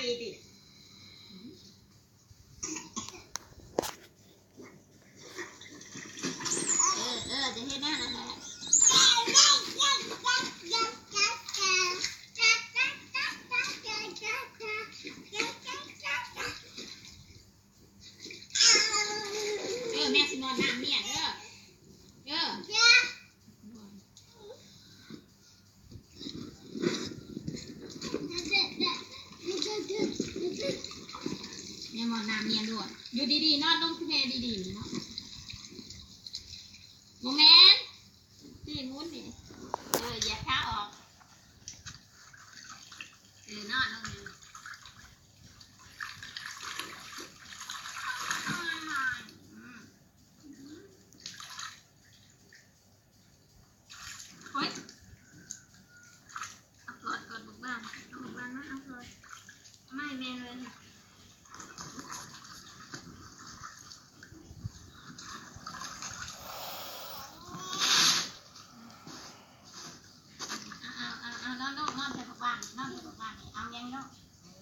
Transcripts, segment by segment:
ເອີ ເອີ ຈະເຮັດແນວນັ້ນແຫຼະ. ເອີ ແມ່ຊິໝອດນ້ຳມ້ຽນເດີ ເດີ. ແມ່ໝອດນ້ຳມ້ຽນໂລດ. ຢູ່ດີໆ ນອນລົງຄືແມ່ດີໆ ນີ້ເນາະ. ບໍ່ແມ່ນ ຕີນໝູນນີ້ ເອີ ຢຽບຂາອອກ ເອີ ນອນລົງນີ້. ໂອ້ຍ ເອົາກອດ ກອດບັກບານ ເອົາບັກບານມາ ເອົາກອດ ເອົາມາໃຫ້ແມ່ເລີຍ. ເອົາ ເອົາ ເອົາ ເອົາ ນອນລູກ ນອນໃສ່ບັກບານ ນອນໃສ່ບັກບານ ເອົາແຍງລູກ ເອີ ເອ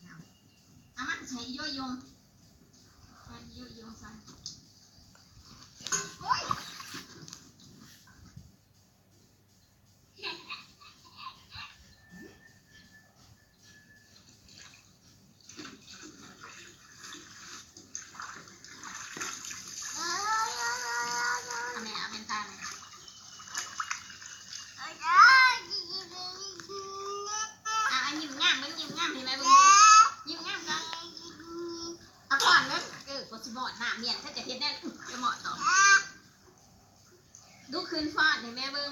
ີ. ເອົາ ເອົາມາໃສ່ອີ່ໂຢອີ່ໂຢ ໃສ່ອີ່ໂຢອີ່ໂຢໃສ່ ໂອ້ຍ ເອົາແມ່ ເອົາແວ່ນຕາແມ່. ອ່າ ອ່າ ຍິ້ມງາມເບິ່ງ ຍິ້ມງາມໃຫ້ແມ່ເບິ່ງ ຍິ້ມງາມກ່ອນ ເອົາກ່ອນເບິ່ງ ເອີ ກໍຊິໝອດນ້ຳມ້ຽນ ຖ້າຈະເຮັດແນວ ຈະໝອດຕໍ່ ລຸກຂຶ້ນຟ້ອນໃຫ້ແມ່ເບິ່ງ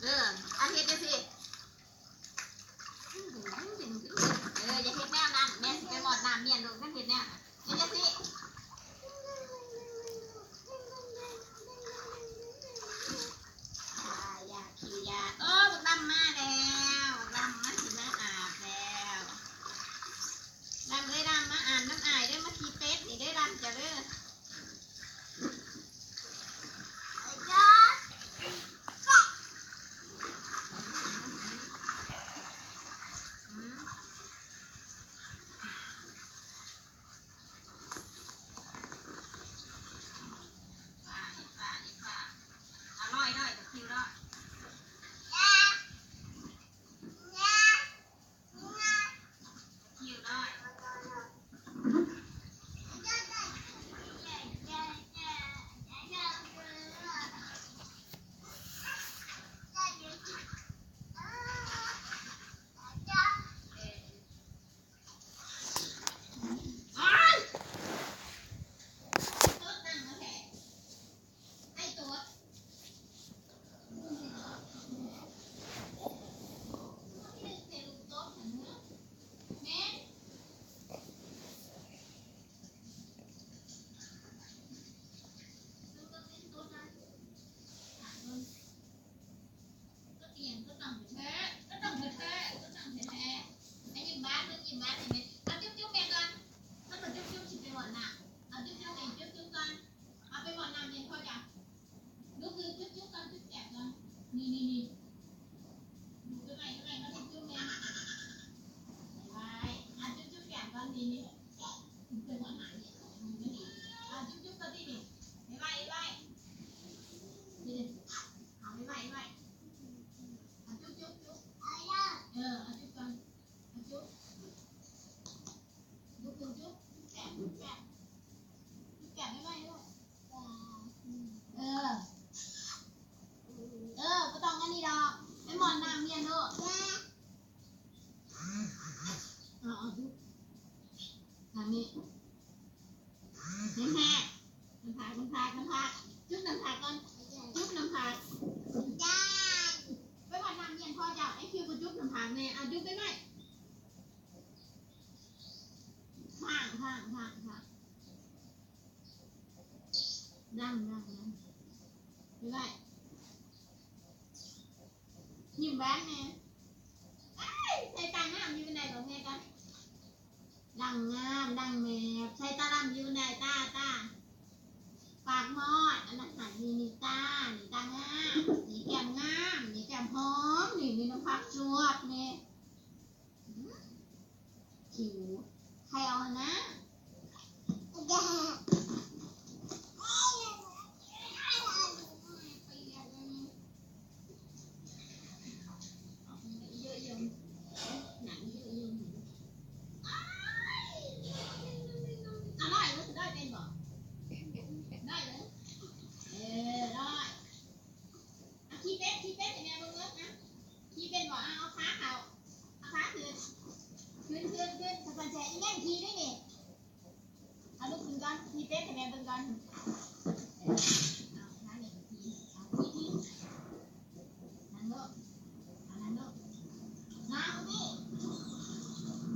ເອີ ອັນເຮັດຈັ່ງຊີ້ ເອີ ຢ່າເຮັດແນວນັ້ນ ແມ່ຊິໄປໝອດນ້ຳມ້ຽນລູກ ຄັນເຮັດແນວນັ້ນ ເຮັດຈັ່ງຊີ້ ຢາກ ຫິວຢາກ ໂອ້ ບັກດຳມາແລ້ວ ບັກດຳມາ ຊິມາອາບແລ້ວ ດຳເອີຍ ດຳມາອາບນ້ຳອ້າຍເດີ ມາຂີ້ເປັດນີ້ເດີ ດຳເຈົ້າເດີ. ເອີ ເອີ ບໍ່ຕ້ອງອັນນີ້ດອກ ໄປໝອດນ້ຳມ້ຽນໂລດ ເອົາ ເອົາ ທາງນີ້ ແຮງໆ ນ້ຳຜາກ ນ້ຳຜາກ ນ້ຳຜາກ ຈຸບນ້ຳຜາກກ່ອນ ຈຸບນ້ຳຜາກ ໄປໝອດນ້ຳມ້ຽນພໍ່ເຈົ້າ ໄອ້ຄິວບໍ່ຈຸບນ້ຳຜາກແນ່ ເອົາ ຈຸບໄປໄວ້ ຂ້າງ ຂ້າງ ຂ້າງ ຂ້າງ ດັງ ດັງ ດັງ ໄປໄວ້ ຍິ້ມຫວານແນ່ ເອີຍ ໃສ່ຕາງາມຢູ່ປານໃດບອກແມ່ກ່ອນ ດັງງາມ ດັງແມບ ໃສ່ຕາດຳຢູ່ປານໃດ ຕາ ຕາ ປາກມອດ ອັນນັ້ນຫັ້ນ ນີ້ ນີ້ ຕາ ນີ້ ຕາງາມ ນີ້ ແກ້ມງາມ ນີ້ ມີເປັດໃຫ້ແມ່ເບິ່ງກ່ອນ ເອີ ເອົາ ທາງນີ້ກໍທີ່ ເອົາທີ່ ທີ່ ນັ່ງໂລດ ເອົາ ນັ່ງໂລດ ມາທີ່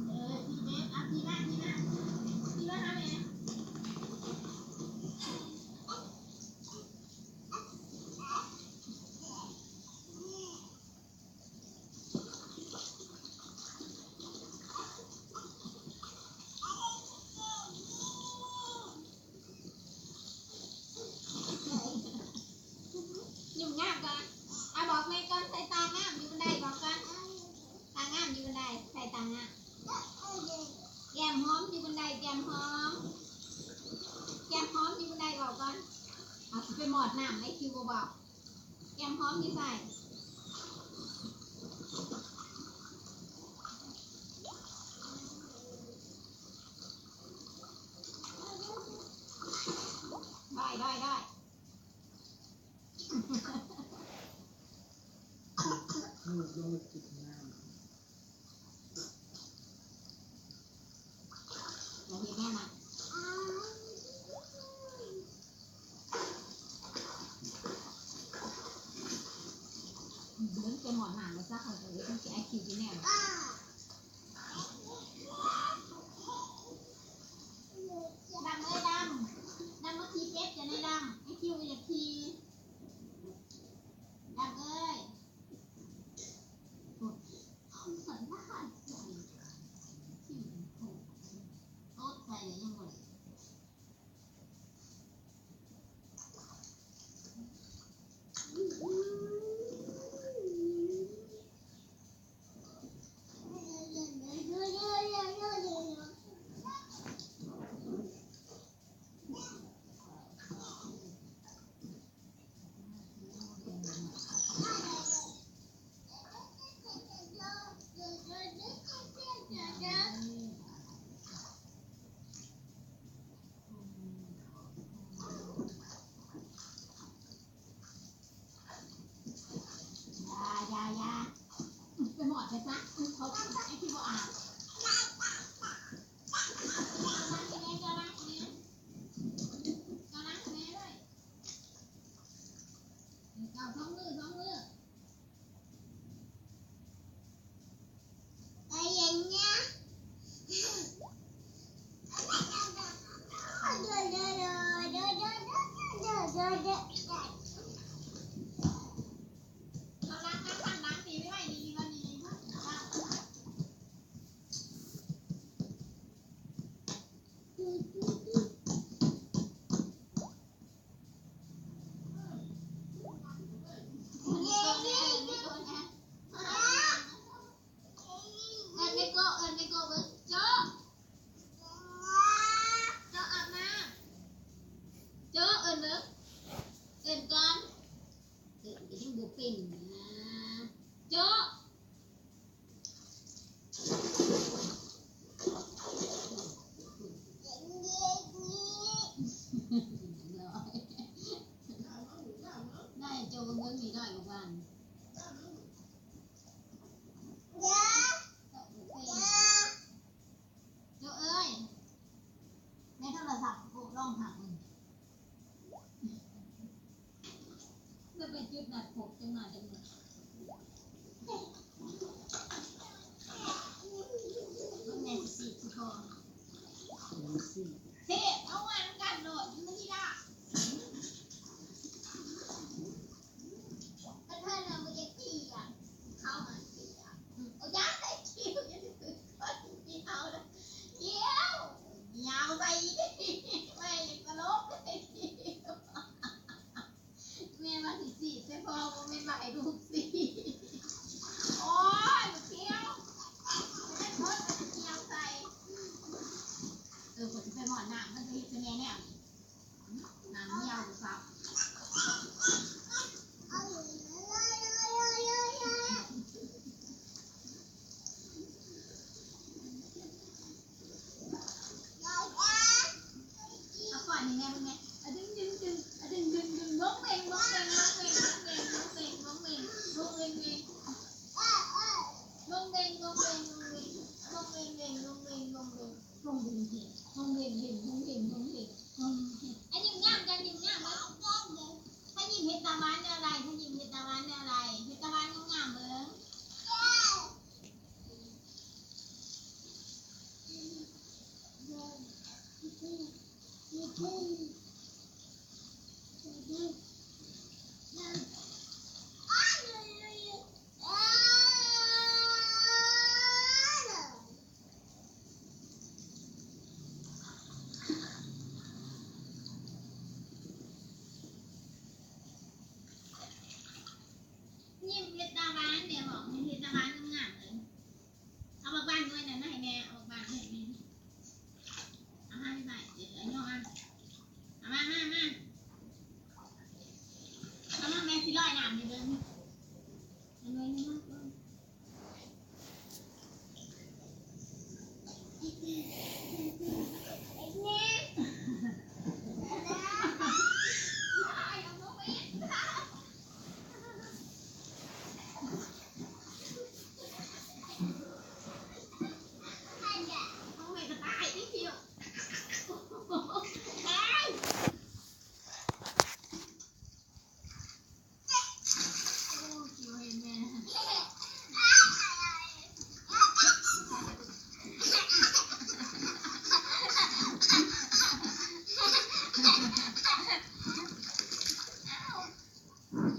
ເອີ ທີ່ເປັດ ເອົາ ທີ່ມາ ທີ່ມາ ທີ່ມາຫາແມ່. ຫຍຸ້ງຍາກກ່ອນ ອາ ບອກແມ່ກ່ອນ ໃສ່ຕາງາມຢູ່ບ່ອນໃດ ບອກກ່ອນ ຕາງາມຢູ່ບ່ອນໃດ ໃສ່ຕາງາມ ແກ້ມຫອມຢູ່ບ່ອນໃດ ແກ້ມຫອມ ແກ້ມຫອມຢູ່ບ່ອນໃດ ເວົ້າກ່ອນ ເອົາ ຊິໄປມອດນ້ຳ ໄອຄິວບໍ່ບອກ. ແກ້ມຫອມຢູ່ໃສ? ໄດ້ ໄດ້ ໄດ້. ດຳເອີຍ ດຳ ດຳມາຂີ່ເປັດຢູ່ໃນດຳ ໄອຄິວກໍຢາກຂີ່ ດຳເອີຍ. ຢ່າ ຢ່າ ຢ່າ ໄປໝອດໄປຊະ ເຂົາໄອ້ທີ່ບໍ່ອາບ ເຈົ້າລ້າງແມ່ເລີຍ ເຈົ້າສອງມື ສອງມື. ເອີ້ນແມ່ໂກະ ເອີ້ນແມ່ໂກະເບິ່ງ ໂຈະ ໂຈະອາບນ້ຳ ໂຈະ ເອີ້ນເບິ່ງ ເອີ້ນກ່ອນ ເອີ້ນກໍຍັງບໍ່ເປັນນະ ໂຈະ. ໄດ້ໂຈະເບິ່ງ ມີນ້ອຍກວ່າບ້ານ ໂຈະເອີຍ ໃນໂທລະສັບ ໂອ້ ລອງຫາເບິ່ງ ແລ້ວໄປຈຸດນັດພົບ ຈັ່ງມາຈັ່ງມາ ເບິ່ງແນ່ຊິສີດຊິພໍ ເສບ ເອົາມານຳກັນໂລດ ມັນຊິລາ ກະເທີຍນະບໍ່ຢາກເຖຍ ເຂົາຫັ້ນເຖຍ ອືມ ໂອ້ຍ ຢ່າໃສ່ຄິ້ວ ຢ່າໃສ່ຄິ້ວ ຢ່າໃສ່ຄິ້ວ ໄວ້ຕະຫຼົກ ແມ່ວ່າຊິສີດໃສ່ພໍ່ ບໍ່ແມ່ນວ່າໃຫ້ລູກສີດ ໂອ້ຍ ບໍ່ກ່ຽວ ບໍ່ໄດ້ຄົນ ມັນຈະກ່ຽວໃສ່ ເອີ ຂ້ອຍຊິໄປໝອດນ້ຳ ມັນຈະເຮັດໃຫ້ແມ່ແນວນີ້ ນາງເມຍບໍ່ຊາບ ເອົາຂ້ອຍນີ້ແນ່ເບິ່ງແນ່ ອະດຶງດຶງດຶງ ອະດຶງດຶງດຶງ ວົງເວັງ ວົງເວັງ ວົງເວັງ ວົງເວັງ ວົງເວັງ ວົງເວັງ ວົງເວັງ ວົງເວັງ ວົງເວັງ ວົງເວັງ ວົງເວັງ ວົງເວັງ ວົງເວັງ ວົງເວັງ ວົງເວັງ ວົງເວັງ ວົງເວັງ ວົງເວັງ ຍິ້ມເຮັດຕາຫວານ ແມ່ບອກ ຍິ້ມເຮັດຕາຫວານງາມໆເລີຍ. ເອົາບັກບານໜ່ວຍນັ້ນມາໃຫ້ແມ່ ເອົາບັກບານໜ່ວຍໃຫ້ແມ່. ເອົາມາໄວ້ ເອີ ເອົາມາ ເອົາມາ ມາ ມາ ເອົາມາ ແມ່ຊິລອຍນ້ຳໃຫ້ເບິ່ງ ເອົາໜ່ວຍໜຶ່ງມາເບິ່ງ.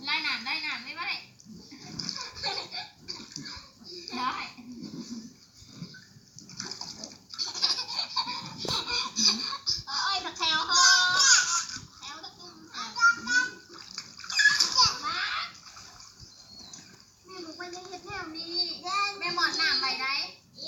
ລາຍນ້ຳ ລາຍນ້ຳ ໄວໆ ໄດ້. ໂອ້ຍ ບັກແຂ້ວ ແຂ້ວຕະກຸ່ມ ແມ່ບໍ່ໄດ້ເຮັດແນວນີ້ ແມ່ໝອດນ້ຳໄວ້ໃດ໋.